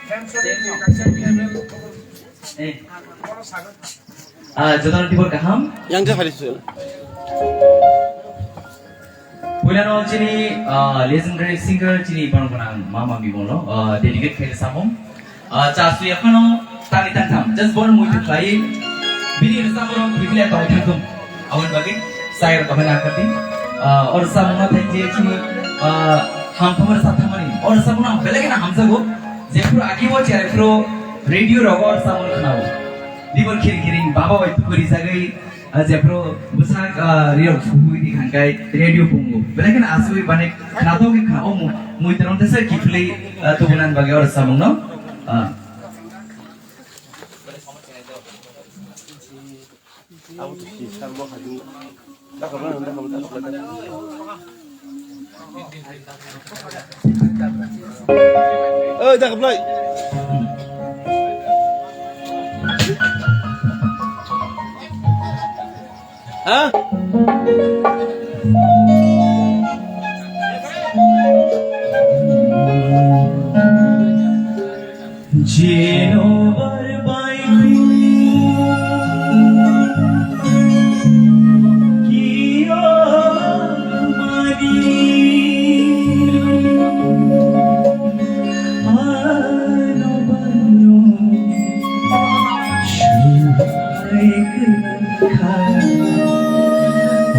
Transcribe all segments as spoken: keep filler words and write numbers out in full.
Eh. Ah, jotono tibor kaham. Yang je hari susun. Puilano chini, ah, legendary singer chini borok gwnang mama mimolo, ah, dedicate khaile samung. Ah, cha sui aphano tani tangtham, just borok muitu khlai. Bini rwchapmung rok bibile tong thangthum. Aboni bagwi sai rok kaham nangkha di. Ah, oro samung no thai je chini, ah, hamtham rwchap thangmani. Oro samung no belai kheno hamjago. Jephru akibo cheraphru radio rogo oro samung khnao. Dibor khiri khiri baba bai tukuri jagwi. Ah, jephru bwsak, ah, riyok sugwi di khankai radio pungo. Belai kheno asugwi bani khnatok khe khna omo. Mui terong tesa kiphilwi, ah, tubunan bagwi oro samung no. Ah. Oi, dah keblai. Ha? Jeno bar bai kiya mani ano bano shubai kha. O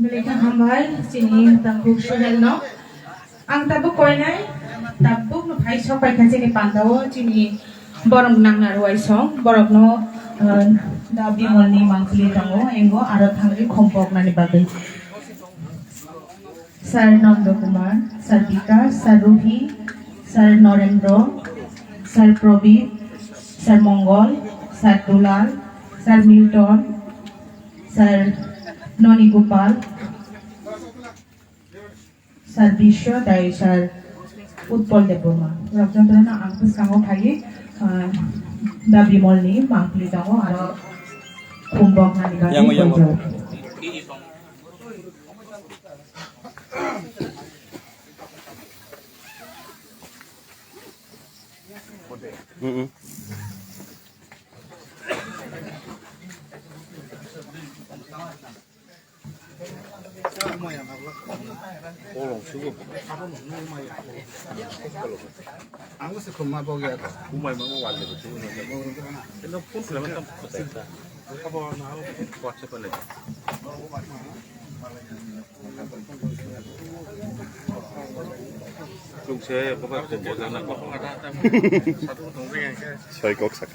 Belai khe hambai chini tabuk Suhel no. Ang tabuk koinai, tabuk no phai sok paikha chini panda o chini borok nangna rwai song, borok no, uh, da Bimol ni mangpili tongo, engo aro thangwi khompok nani bagwi. Sir Nando Kumar, Sir Bikash, Sir Ruhi, Sir Norendro, Sir Probit, Sir Mongol, Sir Dulal, Sir Milton, Sir Noni Gopal, Sir Biswa, tei Sir Utpal Debbarma. Rok jotono ang bwskango phaiwi, ah, da Bimol ni mangpili tongo, aro khumbok nani bagwi Yango, yango. Poito. Mm-mm. Kolong sugo. Ang se khum ma bog ya. Umai ma wal le tu. Elo phone khulai ma tam khutai ta. Khabo na WhatsApp le. Chung se ko ba ko bo jana ko. Soi kok sak.